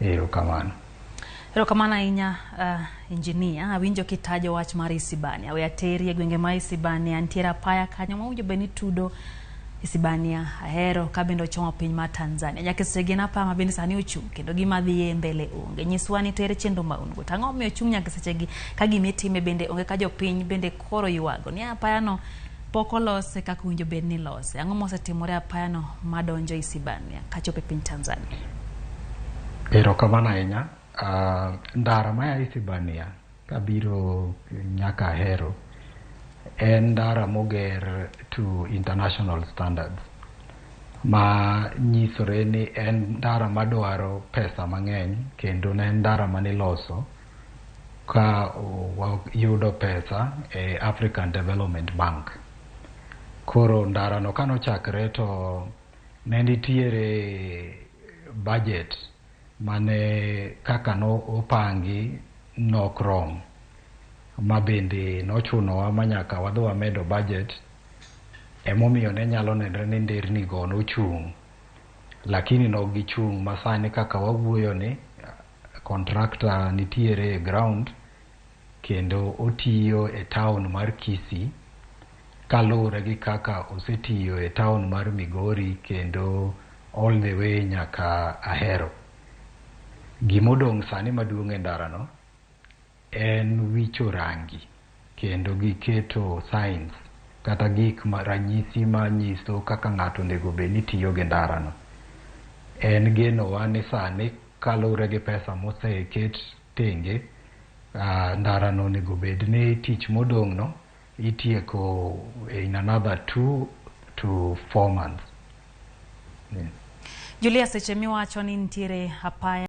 Erokamano. Erokamano ahinya, engineer. Awinjo kitajo wach mar Isibania. We ateri e gwenge ma Isibania. Nitiere apaya kanyo ma owinjo bed ni tudo Isibania, Ahero ka bende ochomo piny mar Tanzania. Nyaka sechegi en apaya ma bende sani ochung' kendo gima dhiye mbele onge. Nyiswa ni to ere chenro ma un go. To ang'o momiyo ochung' nyaka sechegi ka gima itime bende onge ka jopiny bende koro ywago ni apaya no pok olose kaka owinjo bed ni ilose. Ang'o mosetimore apaya no madonjo Isibania kachopo e piny Tanzania? Erokamano ahinya. Ndara maya Isibania kabiro nyaka Ahero en ndara moger to international standards, ma nyisore ni en ndara madwaro pesa mang'eny, kendo ne en ndara maniloso ka wayudo pesa e African Development Bank. Koro ndara no kanochakre to ne nitiere budget mane kaka no opangi nok rom, ma bende nochunowa ma nyaka wadhi wamedo budget. Emomiyo ne nyalo nenre ni nderni go nochung', lakini nok gichung'. Ma sani kaka wawuoyo ni, contractor nitiere e ground kendo otiyo e town mar Kisii kaluwore gi kaka osetiyo e town mar Migori kendo all the way nyaka Ahero. Gimodong' sani maduong' e ndarano en wicho rangi kendo giketo signs kata gik ma ranyisi manyiso kaka ng'ato onego bed ni tiyo gi ndarano. En genowa ni sani, kaluwore gi pesa moseket tenge, ndarano onego bed ni tich modong' no itieko in another 2 to 4 months. Yeah. Julius, seche miwacho ni nitiere apaya